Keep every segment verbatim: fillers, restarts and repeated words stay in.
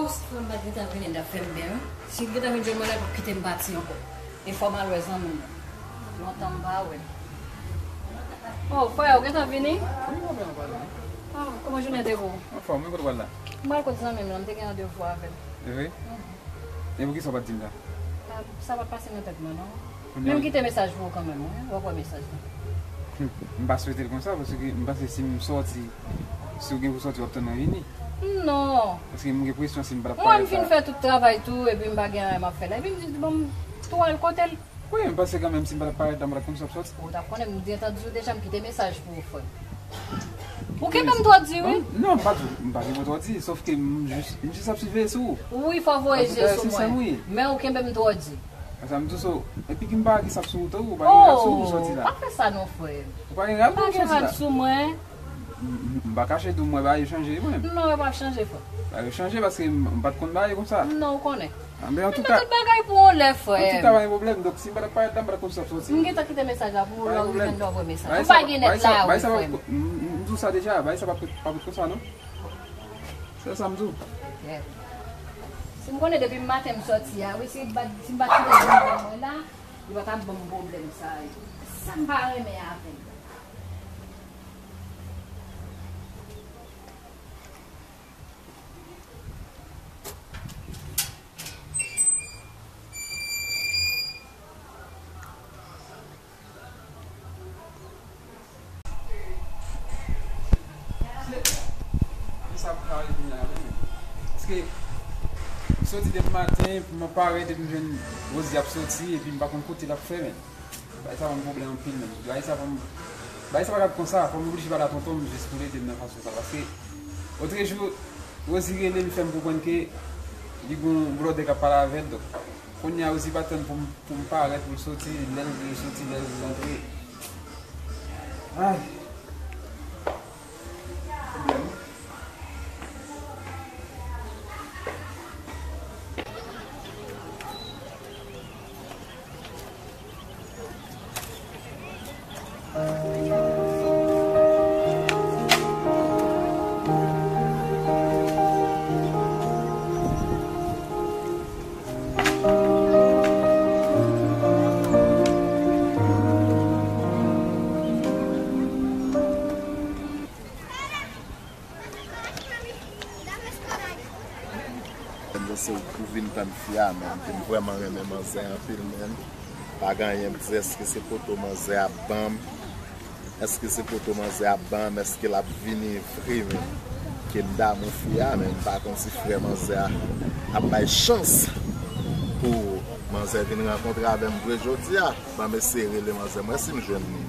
Si frè m pa t gentan vini, l t ap fè m byen, wi. Si l gentan vin jwenn mwen la, l p ap kite m pati ankò. E fò m al wè zanmi m nan. Lontan m pa wè l. Oh, frè, ou gentan vini? Wi, mwen menm, mwen vini. Ah, kòman jounen te pou ou? Anfòm, wi, kote w al la? M al kot zanmi m nan, m te gen randevou avè l. E vre? Mhm. E poukisa w pa t di m sa? Ah, sa pa t pase nan tèt mwen, non. Kounye a. Men m kite mesaj pou ou kanmenm, wi. W ap wè mesaj la. Hmm. M pa swete l konsa, paske m panse si m sòti, si w gen pou sòti, w ap tann mwen vini. Non. Paske m gen presyon si m pa t ap parèt la. Mwen, m fin fè tout travay tou, epi m pa gen anyen m ap fè la. Epi m di, bon, m tou al kote l. Wi, m panse kanmenm si m pa t ap parèt la, m pa t ap konn si w ap sòti. Ou t ap konnen, m gentan di w deja, m kite mesaj pou ou, frè m. Ou kenbe m twò di, wi. Non, non, m pa di, m pa kenbe w twò di, sòf ke m jis, m jis ap siveye sou ou. Wi, fò w voye je sou mwen. Antouka, se sa m ye. Men ou kenbe m twò di. Sa m di w, so, epi ki m pa gen sa sou ou tou, ou pa gen rad sou ou pou sòti la. Oh, pa fè sa non, frè m. Ou pa gen rad pou sòti la. Pa gen rad sou mwen. M, m, m pa kache tou, m wè bagay yo chanje, mwen. Non, yo p ap chanje, frè m. Bagay yo chanje paske m, m pa t konn bagay konsa. Non, ou konnen. Anben, antouka, tout bagay pou yon lè, frè m. Antouka, pa gen pwoblèm. Donk, si m pa t ap parèt la, m pa t ap konn si w ap sòti. M gentan kite mesaj la pou ou, lè w rive, m dwe voye mesaj. Ou pa gen nèt la, wi, frè m. M, m, m di w sa deja, bagay sa pa p ret, pa p ret konsa, non. Se sa m di w. Yeah. Si m konnen depi maten m sòti a, wi, si m pa t, si m pa t kite zanmi mwen la, li pa t ap ban m pwoblèm sa yo. Sa m pa renmen avè l. Paske m soti depi maten, pou mwen parèt, epi m jwenn Rosie ap soti, epi m pa konn kote l ap fè, men. Bagay sa ban m pwoblèm anpil, menm. Bagay sa ban m, bagay sa pa ka konsa, fò m oblije pale a tonton m jis pou l ede m nan fason sa. Paske, otrejou, Rosie rele m, li fè m konprann ke li gen yon blòdè k ap pale avè l, donk, kounye a, Rosie pa tann pou m, pou m parèt, pou l soti, lè l vle l soti, lè l vle l antre. Ay! Pwoblèm. Mwen se ou pou vin tann fi a, men. Ke m vrèman renmen manzè anpil, men. Pa gen anyen m di, èske se poto manzè ap ban m? Èske se poto manzè ap ban m? Èske l ap vini vre, men? Ke m damou fi a, men m pa konn si frè manzè a ap bay chans pou manzè vin rankontre avè m vre jodi a. Ban m eseye rele manzè, m wè si m jwenn li.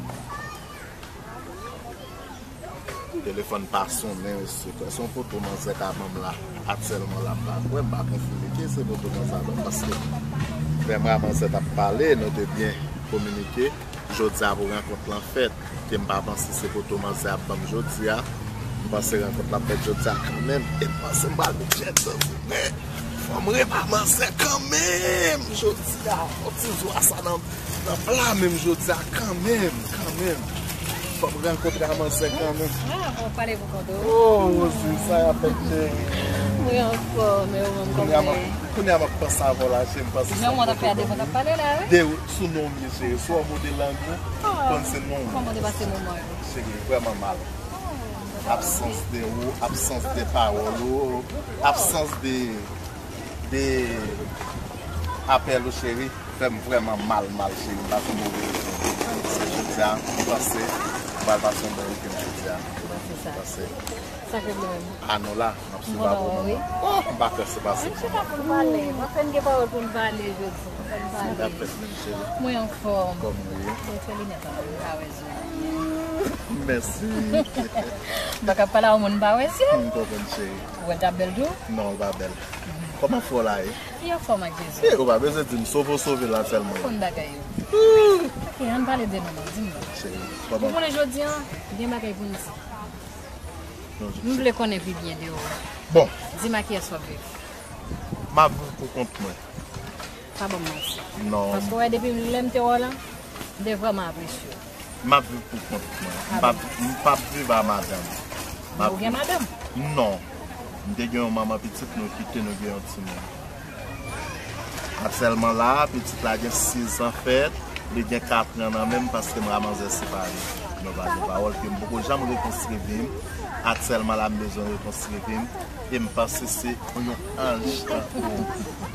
Telefòn pa sonnen, mesye. Kwè se yon poto manzè ka ban m la. Aktyèlman la, m pa kwè, m pa konfime ke se poto manzè a ban m, paske lè m a manzè t ap pale, nou te byen kominike. Jodi a pou rankont lan fèt, ke m pa panse se poto manzè ap ban m jodi a. M panse rankont la ap fèt jodi a kanmenm. E m panse m pral met djèt nan jounen. Fò m rema manzè kanmenm jodi a. Fò ti zwa sa nan, nan pla menm jodi a kanmenm, kanmenm. Fò m rankontre a manzè kanmenm. Ah, bon, pale pou kont ou. Oh, Rosie, sa y ap fèt, cheri? Mwen anfòm, e ou menm, kòman w ye? Kounye a m ap panse avè w la, cheri, m panse se yon poto ban m. Jan w t ap fè a devan w t ap pale la, wi. De, sou non m ye, cheri. Si w wè m ode lang ou, konn se non m. Kòman w te pase moman yo? Cheri, vrèman mal. Absans de ou, absans de pawòl ou, absans de, de apèl ou, cheri, fè m vrèman mal, mal, cheri. M pase yon move weekend. Se jodi a, m panse m pral pase yon bon weekend jodi a. Ou panse sa? M panse. Sa k regle menm? A non la, m ap swiv avè w, manman. Oh, m pa kwè se pase. Ann chita pou n pale. Mwen fè n gen pawòl pou n pale jodi. Fò n pale. Sa k ap fèt menm, cheri? Mwen anfòm. Kòman w ye? Mwen fè linèt an, m pa wè zye. Mèsi. M pa ka pale a yon moun m pa wè zye. M konprann, cheri. Ou wè l t ap bèl tou? Non, l pa bèl. Kòman frè w la ye? Li anfòm ak Jezi. E, ou pa bezwen di m, sove w sove l la sèlman. Ou konn bagay yo. Ok, ann pale de nou non, di m non. Cheri, kòman? Ou konnen jodi a, gen bagay pou n di. Non, je... M vle konnen pi byen de ou. Bon. Di m a kiyès w ap viv. M ap viv pou kont mwen. Pa ban m manti. Non. Paske w wè depi lè m te wè w la, m te vrèman apresye w. M ap viv pou kont mwen. M p ap, m p ap viv a madanm. Men ou gen madanm? Non. M te gen yon manman pitit, nou kite, nou gen yon timoun. Aktyèlman la, pitit la gen sis an fèt, li gen kat an nan men m paske m ra manzè separe. Nou pa gen pawòl ke m poko janm rekonstwi vi m. Aktyèlman la, m bezwen rekonstwi vi m. E m panse se yon anj tankou w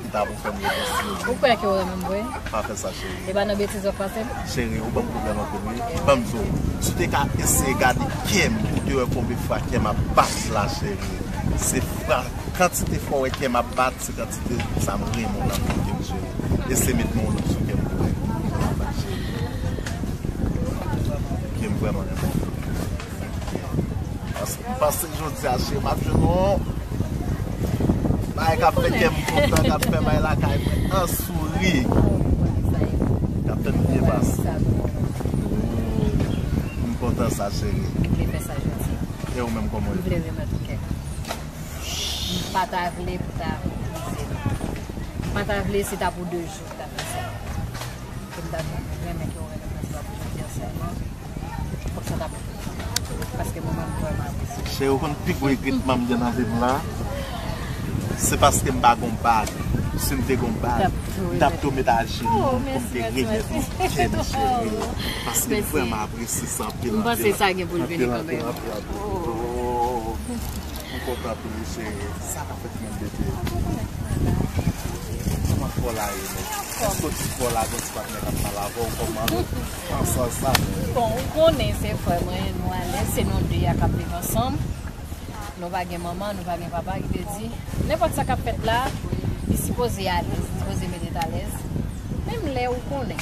ki ta pou fè m rekonstwi vi m. Ou kwè ke w renmen m vre? Pa fè sa, cheri. E pa nan betiz w ap pase m? Cheri, ou ban m pwoblèm anpil, wi. Ban m di w, si w te ka eseye gade kè m, ou te wè konbyen fwa kè m ap bat la, cheri. Se fwa, kantite fwa w wè kè m ap bat, se kantite sa m renmen w nan fon kè m, cheri. Eseye met men w sou kè m pou wè kè m ap bat, cheri. Kè m vrèman renmen w. Paske m panse jodi a, cheri, m ap jwenn yon bagay k ap fè kè m kontan, k ap fè bay lakay mwen an souri, k ap fè m byen pase. M kontan sa, cheri. M vle fè sa jodi. E ou menm, kòman w ye? M vle remèt ou kè m. M pa ta vle pou ta brize m. M pa ta vle se ta pou de jou pou ta fè sa. Ke m ta renmen ke w renmen mwen, se pa pou jodi a sèlman. Fòk sa ta pou tout tan. Paske mwen menm, m vrèman apresye. Cheri, ou konn pi gwo egretman m gen nan vi m la? Se paske m pa gon bag. Si m te gon bag, m t ap tou met ajenou pou m te remèt ou kè m, cheri. Paske m vrèman apresye sa anpil, anpil, anpil, anpil, anpil, anpil. M kontan anpil, wi, cheri. Sa k ap fèt menm, bebe? Kòman kò la ye menm? Èske w ti kò la, gon ti patnè k ap pale avè w? Kòman? An sans sa menm? Bon, ou konnen se frè mwen, nou alèz, se nou de a k ap viv ansanm. Nou pa gen manman, nou pa gen papa, ki vle di, nenpòt sa k ap fèt la, li sipoze alèz, li sipoze mete t alèz. Menm lè ou konnen.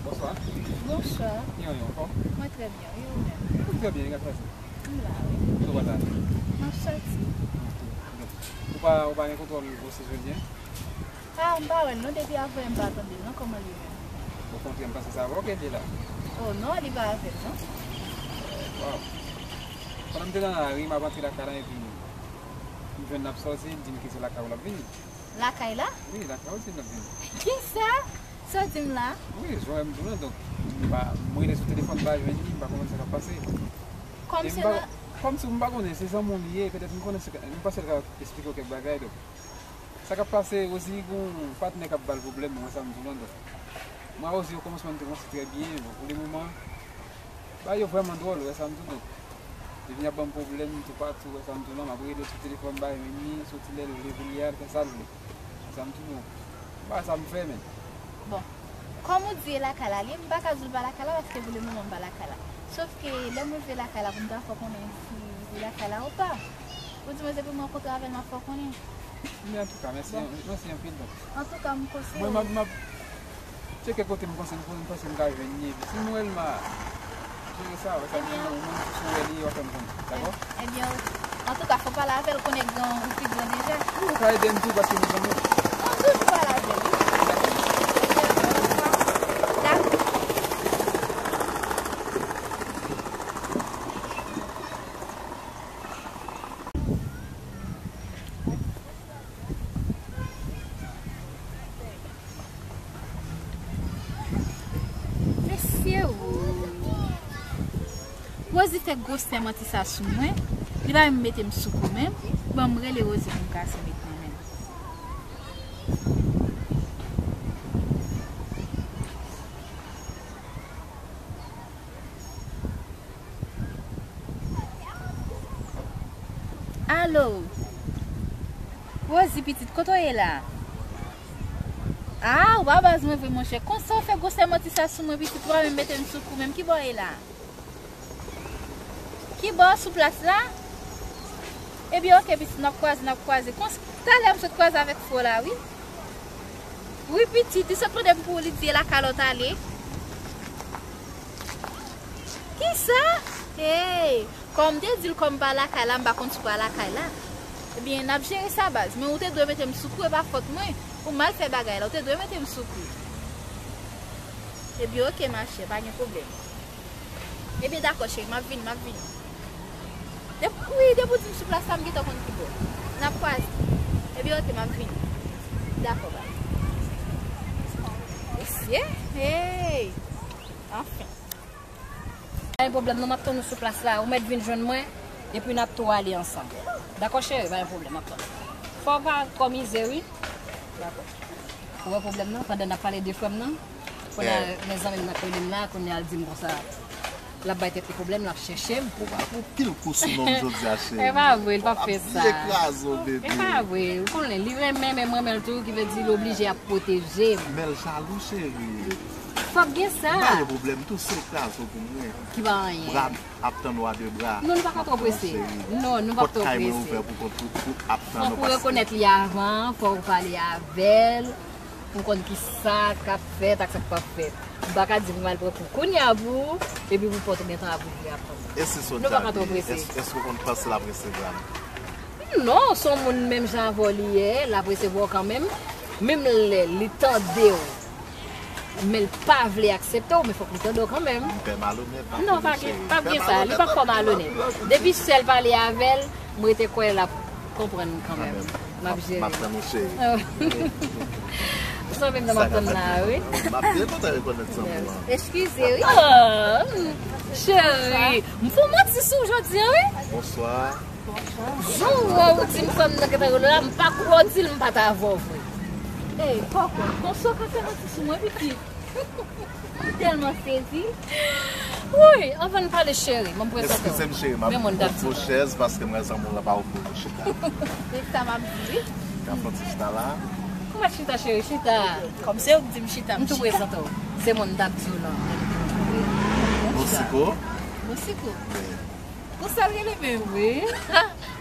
Bonswa. Bonswa. Kijan w ye, anfòm? Mwen trè byen, e ou menm? Mwen trè byen, gras a Dye. M la, wi. Kote w pral la? M ap sòti. Ok. Ou pa, ou pa gen kontwòl gwosès jodi a? A, m pa wè l non, depi avanyè m pa tande l non, kòman l ye menm? Okontrè, m panse se avè w ke l te la. O non, li pa avè m non. Waw. Pandan m te nan lari, m ap antre lakay la, epi m jwenn l ap sòti, l di m ke se lakay ou l ap vini. Lakay la? Wi, lakay ou l di m l ap vini. Kisa? Sa w di m la? Wi, jan w wè m di w lan, donk, m pa, m rele sou telefòn, m pa jwenn li, m pa konprann sa k ap pase. Kòmsi m pa, kòmsi m pa konnen, se zanmi w li ye, petèt m konnen se, m panse l ka esplike w kèk bagay, donk. Sa k ap pase, Rosie gon patnè k ap ba l pwoblèm, mwen sa m di w lan, donk. Mwen a Rosie, okòmansman, nou te kòmanse trè byen, bon, pou le moman, bagay yo vrèman dwòl, ou wè sa m di w, donk. Li vin ap ban m pwoblèm toupatou, ou wè sa m di w lan, m ap rele l sou telefòn, m pa jwenn li, soti lè l vle, kounye a, l fè sa l vle. Ou wè sa m di w, donk. Bagay sa m fè, menm. Bon. Kòm ou di e lakay la li ye, m pa ka di w l pa lakay la, paske pou le moman m pa lakay la. Sòf ke lè m rive lakay la, pou m ta fè w konnen si li lakay la ou pa. Ou di mwen se premye rankontre avè l m ap fè w konnen. Men antouka, mèsi, mèsi anpil, donk. Antouka, m konseye w. Mwen, m ap, m ap tcheke kote m panse, m panse m ka jwenn li, epi si m wè l, m a jere sa, wè sa m di, ou menm, si w wè li, w a fè m konnen, dakò? Ebyen, antouka, fò w pale avè l, konnen gran, ou pi gran deja. Wi, ou ka ede m tou, paske nou zanmi. An toujou pale avè l, wi. Dakò. Mesye, o! Rosie fè gwosè manti sa sou mwen. Li pa menm mete m sou kou menm. Ban m rele Rosie pou m kase met nan men l. Alo! Rosie, pitit, kote w ye la? A, ou pa baz mwen vre, monchè. Konsa w fè gwosè manti sa sou mwen, pitit, ou pa menm mete m sou kou menm. Ki bò w ye la? Ki bò, sou plas la? Ebyen, oke, pitit, n ap kwaze, n ap kwaze. Kons-, talè m sot kwaze avèk frè w la, wi. Wi, pitit, li sot mande m pou ou, li di e lakay la w t ale. Kisa? Hey! Kòm m te di l, kòm m pa lakay la, m pa konn si w pa lakay la. Ebyen, n ap jere sa, baz. Men ou te dwe mete m sou kou, e pa fòt mwen. Ou mal fè bagay la, ou te dwe mete m sou kou. Ebyen, oke, machè, pa gen pwoblèm. Ebyen, dakò, cheri, m ap vini, m ap vini. Dep-, wi, depi w di m sou plas la, m gentan konn ki bò. N ap kwaze. Ebyen, oke, m ap vini. Dakò, baz. Yeah, hey. Anfen. Pa gen pwoblèm non, m ap tann ou sou plas la. Ou mèt vin jwenn mwen, epi n ap tou ale ansanm. Dakò, cheri? Pa gen pwoblèm, m ap tann ou. Fò w pa twò mize, wi. Dakò. Ou wè pwoblèm nan, pandan n ap pale de frè m nan, kounye a, men zanmi m nan k rele m la, kounye a l di m konsa. L ap bay tèt li pwoblèm, l ap chèche m. Ou pa pran pil kou sou non m jodi a, cheri. E pa vre, l p ap fè sa. L ap byen kraze w, baby. E pa vre, ou konnen, li renmen, men m renmen l tou, ki vle di l oblije ap pwoteje m. Men l jalou, cheri. Fòk gen sa. M pa gen pwoblèm tou, si l kraze w pou mwen. Ki pa anyen. Bra m ap tann ou a de bra. Non, nou pa ka twò prese. Non, nou p ap twò prese. Pòt kay mwen ouvè pou kont ou, pou ap tann ou. Fòk ou rekonèt li avan, fòk ou pale avè l. Pou konn ki sa k ap fèt ak sa k p ap fèt. M pa ka di pou m al pran kou kounye a pou ou, epi pou pòt ou gentan ap ouvri apre. E si sot jaden, èske w konn panse l ap resevwa m? Non, se yon moun menm jan avè w li ye, l ap resevwa w kanmenm. Menm lè li tande w, men l pa vle aksepte w, men fòk li tande w kanmenm. M fè malonèt, pa vle cheri. Non, pa gen, pa gen sa, li p ap fè w malonèt. Depi sèl pale avè l, m rete kwè l ap konprann kanmenm. M ap jere. M ap tann ou, cheri. Ou sanble m nan m ap tann la, wi. M ap byen kontan rekonèt zanmi w an. Eskize, wi. Oh, cheri, m fè w manti sou w jodi a, wi. Bonswa. Jan w wè w di m fanm nan gentan rele w la, m pa kwè w di l m pa t avè w vre. Ey, kòkòt, konsa w ka fè manti sou mwen, pitit? M tèlman sezi. Woy, anvan n pale, cheri, ban m prezante w. Eskize m, cheri, m ap pran yon chèz paske m wè zanmi w lan pa ofri w pou chita. Se sa m ap di, wi. Ka fè yon ti chita la. Kòman chita, cheri? Chita. Kòm se ou k di m chita, m chita. M tou prezante w. Se moun m t ap di w lan. Bonsiko? Bonsiko. Wi. Ou sèl rele menm, wi.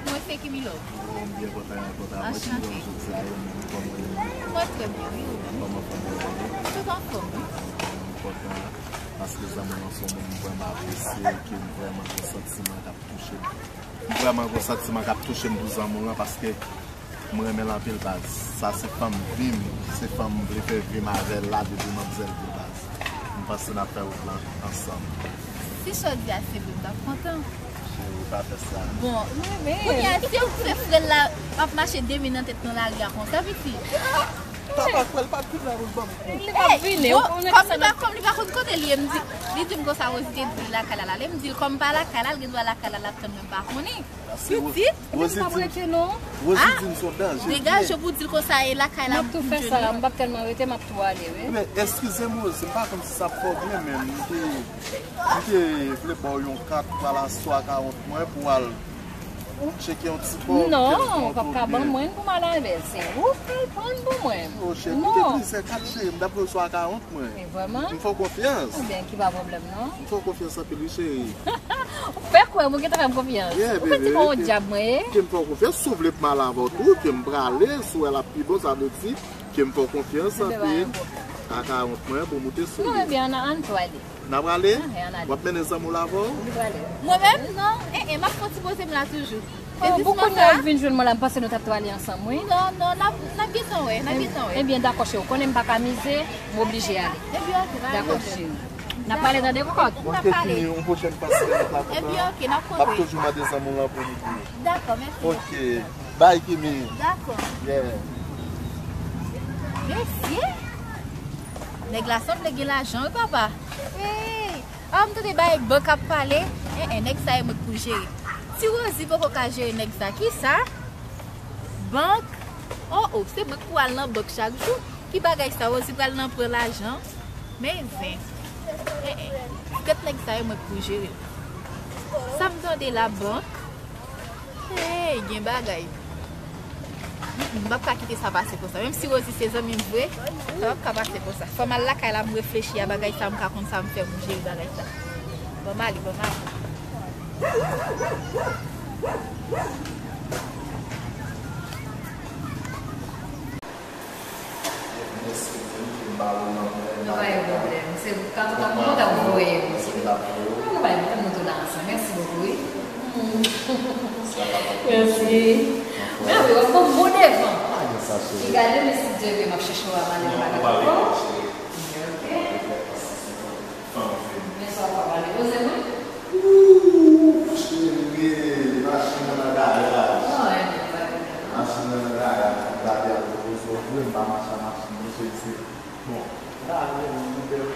Mwen se Kimi Love. Oh, m byen kontan rankontre avèw. Anchante. Kòman w ye jodi a, e ou menm, kòman w ye? Mwen trè byen, wi, ou menm? Kòman fanmi an ye? Tout anfòm, wi. M kontan, paske zanmi w lan se yon moun m vrèman apresye, ke m vrèman gen santiman k ap touche m. M vrèman gen yon santiman k ap touche m pou zanmi w lan, paske m renmen l anpil, baz. Sa se fanm vi m, se fanm m vle fè vi m avè l la depi manmzèl vre, baz. M panse n ap fè wout lan ansanm. Si sa w di a se vre, m t ap kontan. Cheri, pa fè sa. Bon, kounye a, si w fè frè l la, w ap mache de men nan tèt nan lari a konsa, pitit. Papa kwè l p ap vin la pou l ban m kou. Li p ap vini, ou konnen kòm li pa, kòm li pa konn kote l ye, m di, li di m konsa, Rosie te di l lakay la l ale. M di l, kòm pa lakay la, l gen dwa lakay la, l ap tann mwen, m pa konnen. Pitit. Rosie di m, Rosie di m se yon danje. Degaje w pou w di l konsa, e lakay la m ap vin jwenn ou. M ap tou fè sa, m p ap tèlman rete, m ap tou ale, wi. Men, eskize m, Rosie, m pa konn si sa ap fè w byen, men m te, m te vle ba w yon kat pou al aswè a ka wont mwen, pou w al tcheke yon ti kòb, tcheke yon ti kòb. Non, ou p ap ka ban mwen pou m al avè l, se ou k pral pran l pou mwen. Oh, cheri, m te plizyè kat, cheri, m t ap vle w swa ka wont mwen. E vrèman? M fè w konfyans. Ebyen, ki pa pwoblèm, non? M fè w konfyans anpil, wi, cheri. Ou fè kwè, mwen gentan fè m konfyans. Ou fè ti bon dyab mwen ye. Ke m fè w konfyans, si w vle pou m al avè w tou, ke m prale, si w wè l ap pi bon, sa vle di ke m fè w konfyans anpil. Ebyen, pa gen pwoblèm. Ka ka wont mwen pou moute sou li. Non, ebyen, ann, ann tou ale. N a prale? Anhan, ann ale. W ap mennen zanmi w la avè w? Li prale. Mwen menm? Non, eh, eh, m ap fè yon ti poze m la toujou. Se jis konsa. Bon, kounye a w vin jwenn mwen la, m panse nou t ap tou ale ansanm, wi. Non, non, n ap, n ap gentan wè, n ap gentan wè. Ebyen, dakò, cheri, ou konnen m pa ka mize, m oblije ale. Ebyen, oke, pa gen pwoblèm. Dakò, cheri. N ap pale tande, kòkòt. N ap pale. Bon, Kimi, yon pwochèn fwa si nou la kontan. Ebyen, oke, n ap kontre. M ap toujou mande zanmi w lan pou li tou. Dakò, mèsi. Oke. Bye, Kimi. Dakò. Yeah. Mesye! Nèg la sanble gen lajan, wi, papa. Hey! Ah, m tande bay bank ap pale. En, en, nèg sa e mwen k pou jere. Ti Rosie poko ka jere nèg sa. Kisa? Bank? Oh, oh, se mwen k pou al nan bank chak jou. Ki bagay sa, Rosie pral nan pran lajan? Men zen. En, en, kèt nèg sa e mwen k pou jere. Sa m tande la, bank? Hey, gen bagay. Mm, mm, m p ap ka kite sa pase konsa. Menm si Rosie se zanmi m vre, sa p ap ka pase konsa. Fò m al lakay la, m reflechi a bagay sa, m ka konn sa m fè pou m jere bagay sa. Ban m ale, ban m ale. Nou pa gen pwoblèm. Se, antouka, m kontan pou voye m. Nou pa gen pwoblèm, nou tou la ansanm. Mèsi bokou, wi. Mèsi. Mèsi, w ap pran bon devan. Gade, men si Dye vle, m ap chèche w a Malèn Malèn ankò. Ok. Men sa w ap pale, poze mwen. Ooh, cheri, machin nan nan garaj. Machin nan nan garaj, m gade ap repoze w vre, m pa mache a machin, non, cheri, se, bon, Sa, men, nou bèl